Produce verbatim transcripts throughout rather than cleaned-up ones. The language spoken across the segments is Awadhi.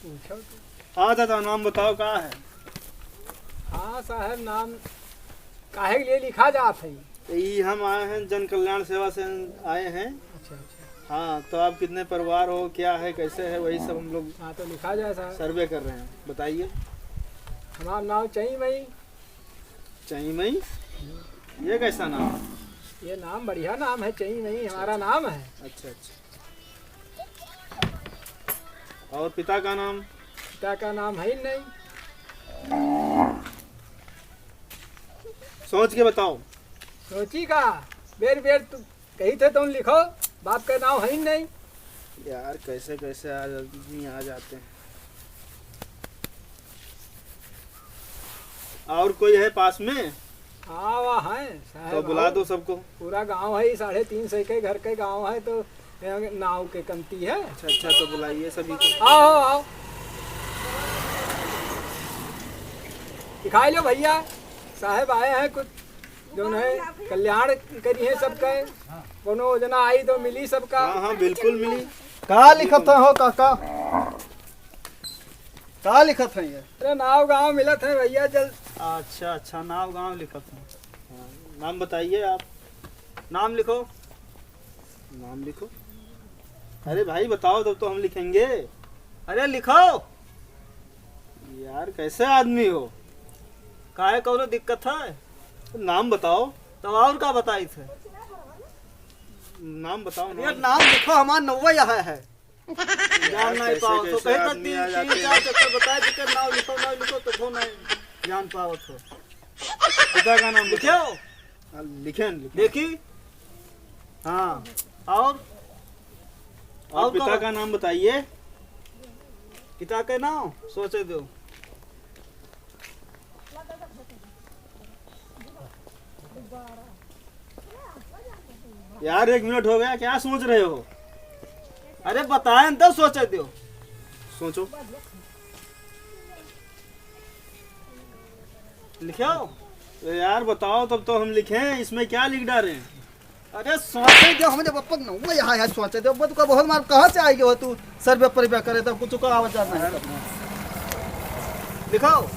पूछो तो। हाँ दादा, नाम बताओ, का है? हाँ साहब, नाम काहे के लिए लिखा जात है? तो ई हम आए हैं, जन कल्याण सेवा से आए हैं। अच्छा, अच्छा। हाँ, तो आप कितने परिवार हो, क्या है, कैसे है, वही सब हम लोग हाँ, तो लिखा जाए साहब। सर्वे कर रहे हैं। बताइए। हमारा नाम चई मई। चई मई? ये कैसा नाम है? ये नाम बढ़िया नाम है, चई मई हमारा नाम है। अच्छा, अच्छा। और पिता का नाम? पिता का नाम है ही नहीं। सोच के बताओ। सोची का? बेर बेर तू कही थे तुम लिखो, बाप का नाम है ही नहीं। यार, कैसे कैसे आज आदमी आ जाते हैं। और कोई है पास में? हाँ, वह है, साहब, तो बुला आओ। दो सबको। पूरा गांव है, साढ़े तीन सौ के घर के गांव है, तो यहाँ नाव के कमती है। अच्छा, अच्छा, तो बुलाइए सभी को। आओ, आओ, आओ। दिखाई लो भैया, साहब आए हैं, कुछ जौन है कल्याण करी है सबका, कोनो योजना आई तो मिली सबका। हाँ, हाँ, बिल्कुल मिली। का लिखत है हो काका? का लिखत है ये? अरे नाव गांव मिलत है भैया, जल अच्छा, अच्छा, नाव गांव लिखत है। हाँ, नाम बताइए आप। नाम लिखो। नाम लिखो। अरे भाई बताओ, तब तो हम लिखेंगे। अरे लिखो। यार कैसे आदमी हो? काहे कौनो दिक्कत है? नाम बताओ। तब और का बताई थे? नाम बताओ, अरे नाम। नाम लिखो, हमार नौवा यहाँ है। जान यार, नहीं कैसे, पावत हो। कैसे कहीं तो आदमी तीन, आ जाते तीन, चार हैं। चक्कर बताए, चक्कर नाव लिखो, नाव लिखो, तो हो नहीं जान पावत हो। पिता का नाम लिखे बताओ। हो? हाँ, लिखे हैं, लिखे हैं। देखी? हाँ। और? और और पिता का का नाम बताइए। पिता के नाम सोचे दो। यार, एक मिनट हो गया, क्या सोच रहे हो? अरे, बताए न तो सोचे दो। सोचो। लिखे हो? अरे यार, बताओ तब तो हम लिखें, इसमें क्या लिख डाले हैं? अरे सोचे दो, हमरे बप्पा न, वो यहाँ है, सोचे दो, बप्पा, तू का बहुत मार, कहाँ से आई गयो तू? सर्वे परवे करे तो कुछ का आवाज नहीं। लिखाओ,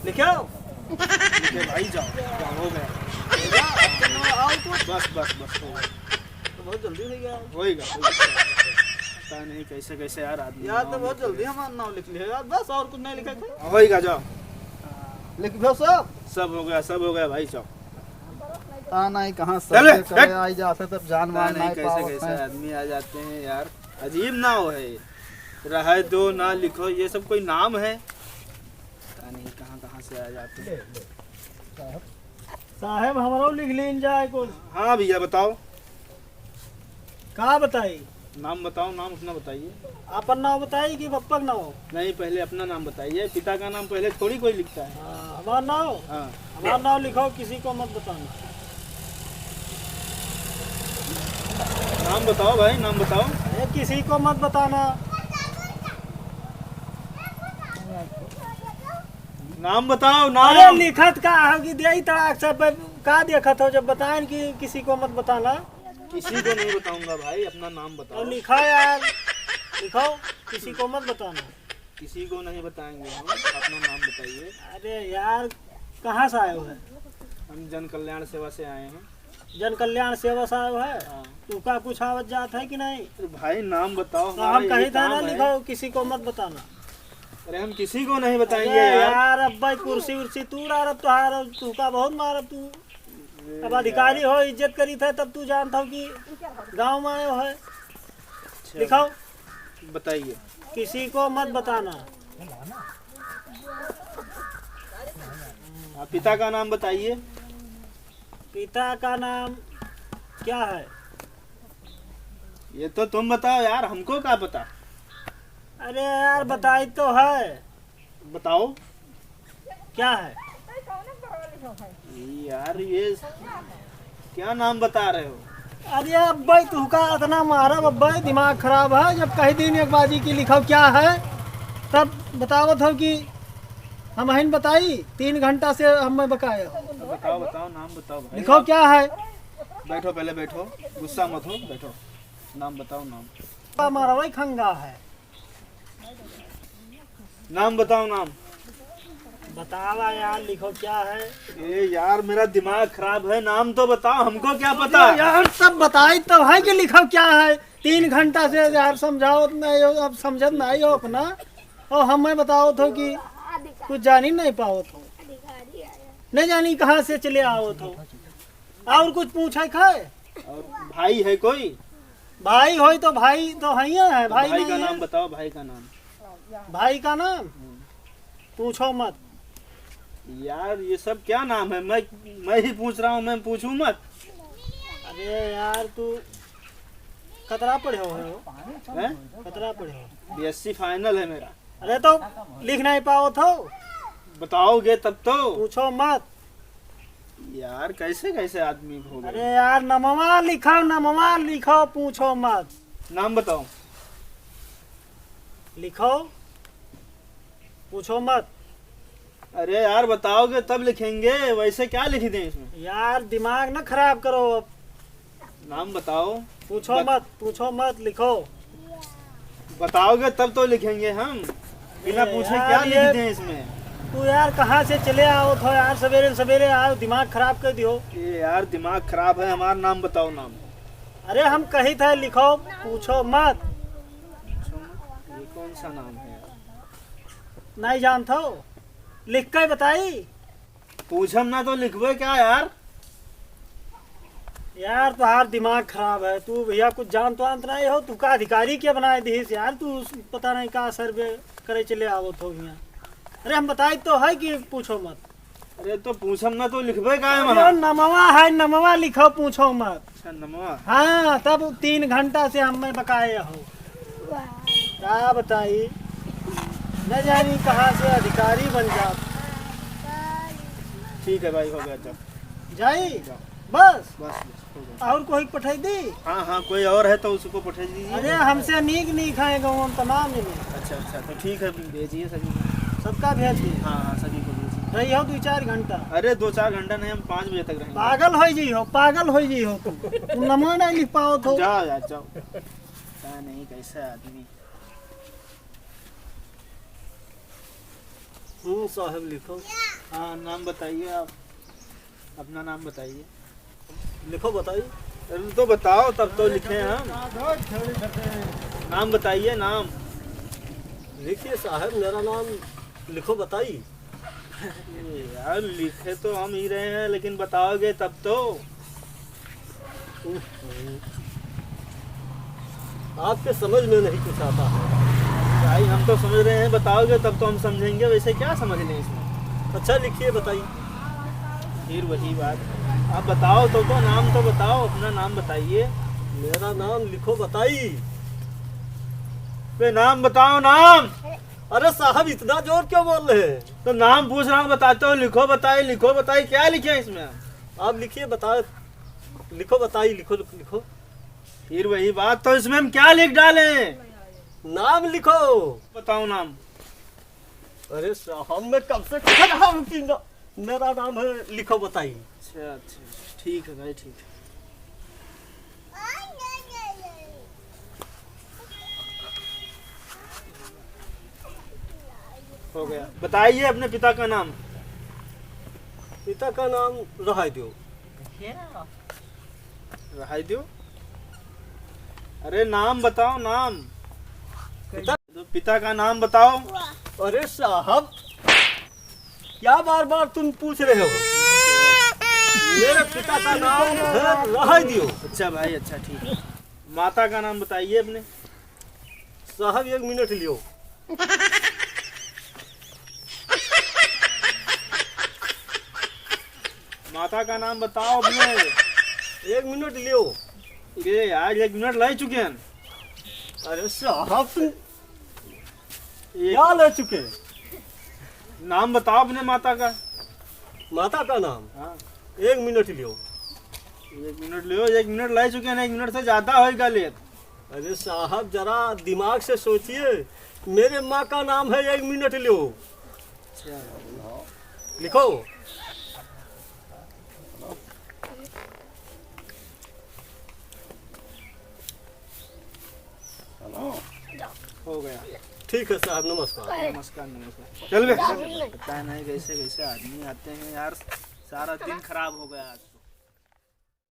लिखाओ। ठीक है भाई, जाओ, जाओ, हो गया। अब तो ना आओ तो। बस, बस, बस, हो गया। तो बहुत जल्दी हो गया। होएगा, होएगा। पता नहीं कैसे, कैसे यार आदमी यार, तो नाम बहुत लिख जल्दी लिया। हमारा नाम लिख लिया यार, बस और कुछ नहीं लिखा था। होएगा, जाओ। लिख दो सब। सब हो गया, सब हो गया भाई, जाओ। पता नहीं कहाँ चले, सर्वे करे हट। आई जाते तब जान पता मार नहीं नहीं कैसे, पावत कैसे हैं। आदमी आ जाते हैं यार, अजीब नाव है। रहे दो, ना लिखो, ये सब कोई नाम है? पता नहीं कहाँ, कहाँ से आ जाते हैं। साहब, हमरो लिख लीन जाए कुछ। हाँ भैया, बताओ। का बताई? नाम बताओ, नाम अपना बताइए। अपन नाम बताई कि बप्पा का नाम? नहीं, पहले अपना नाम बताइए। पिता का नाम पहले थोड़ी कोई लिखता है। हाँ, हमार नाम? हाँ। हमार नाम लिखाओ, किसी को मत बताना। नाम बताओ भाई, नाम बताओ। अरे, किसी को मत बताना। नाम बताओ, नाम। अरे, लिखत का हो कि देई तड़ाक से पे, का देखत हो जब बताएन कि किसी को मत बताना? किसी को नहीं बताऊंगा भाई, अपना नाम बताओ। और लिखा यार, लिखाओ, किसी को मत बताना। किसी को नहीं बताएंगे हम, अपना नाम बताइए। अरे यार, कहाँ से आए हो है? हम जन कल्याण सेवा से आए हैं। जन कल्याण सेवा से आए हो है? हाँ। तुका कुछ आवत जात है कि नहीं? अरे भाई, नाम बताओ, तो हमारा हम यही कही था ना, काम है। लिखाओ, किसी को मत बताना। अरे हम किसी को नहीं बताएंगे अरे यार। यार, अब भाई कुर्सी उर्सी तू रहा, अब तुहार, तुका बहुत मारब तू। अरे अब अधिकारी यार। हो, इज्जत करी थे, तब तू जानता हो कि गाँव में आए हो है। अच्छा। लिखाओ। बताइए। किसी को मत बताना। आप पिता का नाम बताइए। पिता का नाम क्या है? ये तो तुम बताओ यार, हमको क्या पता? अरे यार, बताई तो है। बताओ। क्या है? यार, ये क्या नाम बता रहे हो? अरे अब्बे, तुहका इतना मारब अब्बे, दिमाग खराब है। जब कही दिन एक बाजी की लिखाओ क्या है, तब बतावत हो कि हम हइन बताई, तीन घंटा से हम में बकाए हो। बताओ, बताओ, नाम बताओ भाई। लिखाओ क्या है? बैठो, पहले बैठो, गुस्सा मत हो, बैठो। नाम बताओ, नाम। हमारा वही खंगा है। नाम बताओ, नाम। बतावा यार, लिखो क्या है? ए यार, मेरा दिमाग खराब है, नाम तो बताओ, हमको क्या पता? अरे यार, सब बताई तो है कि लिखो क्या है। तीन घंटा से यार समझावत नहीं हो, अब समझत नहीं हो अपना। और हमें बतावत हो कि कुछ जानी नहीं पावत हो, नहीं जानी कहाँ से चले आवत हो। और कुछ पूछे खाए? और भाई है कोई? भाई होई तो भाई तो है ही है, तो भाई भाई नहीं का है। नाम बताओ, भाई का नाम। भाई का नाम? हम्म। पूछो मत। यार, ये सब क्या नाम है? मैं, मैं ही पूछ रहा हूँ, मैं पूछूं मत? अरे यार, तू कतरा पढ़े हो? हैं? कतरा पढ़े हो? बीएससी फाइनल है मेरा। अरे, तो लिख नहीं पाओ थो? बताओगे तब तो। पूछो मत। यार, कैसे कैसे आदमी हो गए? अरे यार, नमवा लिखो, नमवा लिखो, पूछो मत। नाम बताओ। लिखो, पूछो मत। अरे यार, बताओगे तब लिखेंगे, वैसे क्या लिख दें इसमें? यार, दिमाग ना खराब करो अब। नाम बताओ। पूछो बत- मत, पूछो मत, लिखो। बताओगे तब तो लिखेंगे हम, बिना अरे पूछे यार, क्या ये लिख दें इसमें? तू यार कहाँ से चले आओ थो यार, सवेरे सवेरे आओ, दिमाग खराब कर दियो। ये यार, दिमाग खराब है हमारा। नाम बताओ, नाम। अरे, हम कही थे लिखो, पूछो मत। ये कौन सा नाम है यार? नहीं जानत हो? लिख के बताई। पूछम ना तो लिखबे क्या यार? यार, तोहार दिमाग खराब है। तू भैया कुछ जानत वानत नहीं हो, तू का अधिकारी के बनाए दिहिस यार। तू उस, पता नहीं का सर्वे करे चले आवत हो यहाँ। अरे, हम बताई तो है कि पूछो मत। अरे, तो पूछम ना तो लिखबे का है अरे, वहाँ? नमवा है, नमवा लिखो, पूछो मत। अच्छा, नमवा। हाँ, तब तीन घंटा से हमें बकाए हो। का बताई, न जानी कहाँ से अधिकारी बन जात। ठीक है भाई, हो गया, जाओ। जाई? जाओ। बस? बस, बस, हो गया। और कोई पठाई दी? हाँ, हाँ, कोई और है तो उसको पठाई दीजिए। अरे, हमसे नीक नीक है गाँव में, तमाम ही में। अच्छा, अच्छा, तो ठीक है, भेजिए सभी को। सबका भेज दिए? हाँ, हाँ, सभी को भेजिए। रही हो दो चार घंटा। अरे, दो चार घंटा नहीं, हम पाँच बजे तक रहेंगे। पागल हो जी हो, पागल हो जी हो तुम। तुम नमो नहीं लिख पाओ तो। जाओ यार, जाओ। पता नहीं कैसा आदमी। हम्म, साहब लिखो। हाँ, नाम बताइए आप, अपना नाम बताइए। लिखो, बताइए। अरे तो बताओ, तब तो लिखे हम। नाम बताइए, नाम। लिखिए साहब, मेरा नाम लिखो, बताइए। यार, लिखे तो हम ही रहे हैं, लेकिन बताओगे तब तो। आपके समझ में नहीं कुछ आता है। भाई, हम तो समझ रहे हैं, बताओगे तब तो हम समझेंगे, वैसे क्या समझ लें इसमें? अच्छा, लिखिए, बताइए। फिर वही बात, आप बताओ तो, तो नाम तो बताओ, अपना नाम बताइए। मेरा नाम लिखो, बताइए। बे, नाम बताओ, नाम। अरे साहब, इतना जोर क्यों बोल रहे हैं? तो नाम पूछ रहा हूँ, बताते हो, लिखो बताई, लिखो बताई, क्या लिखे हैं इसमें? आप लिखिए, बता, लिखो बताई, लिखो, लिखो। फिर वही बात, तो इसमें हम क्या लिख डालें? नाम लिखो। बताओ नाम। अरे साहब, मैं कब से कह रहा हूँ कि ना, मेरा नाम है, लिखो बताई। अच्छा, अच्छा, ठीक है भाई, ठीक है। हो गया। बताइए अपने पिता का नाम। पिता का नाम रहाई दियो। रहाई दियो? अरे नाम बताओ, नाम। पिता तो पिता का नाम बताओ। अरे साहब, क्या बार बार तुम पूछ रहे हो? मेरे पिता का नाम है रहाई दियो। अच्छा भाई, अच्छा, ठीक है। माता का नाम बताइए अपने। साहब, एक मिनट लियो। माता का नाम बताओ अपने। एक मिनट लियो। ये यार, एक मिनट लाई चुके हैं। अरे साहब, तुम एक क्या ले चुके? नाम बताओ अपने माता का। माता का नाम? हाँ। एक मिनट लियो। एक मिनट लियो, एक मिनट लाई चुके हैं, एक मिनट से ज्यादा होएगा लेट। अरे साहब, जरा दिमाग से सोचिए, मेरे माँ का नाम है, एक मिनट लियो। अच्छा। लिखो। हेलो। हो गया। ठीक है साहब, नमस्कार। नमस्कार, नमस्कार। चल बे। पता नहीं कैसे कैसे आदमी आते हैं यार, सारा दिन खराब हो गया आज।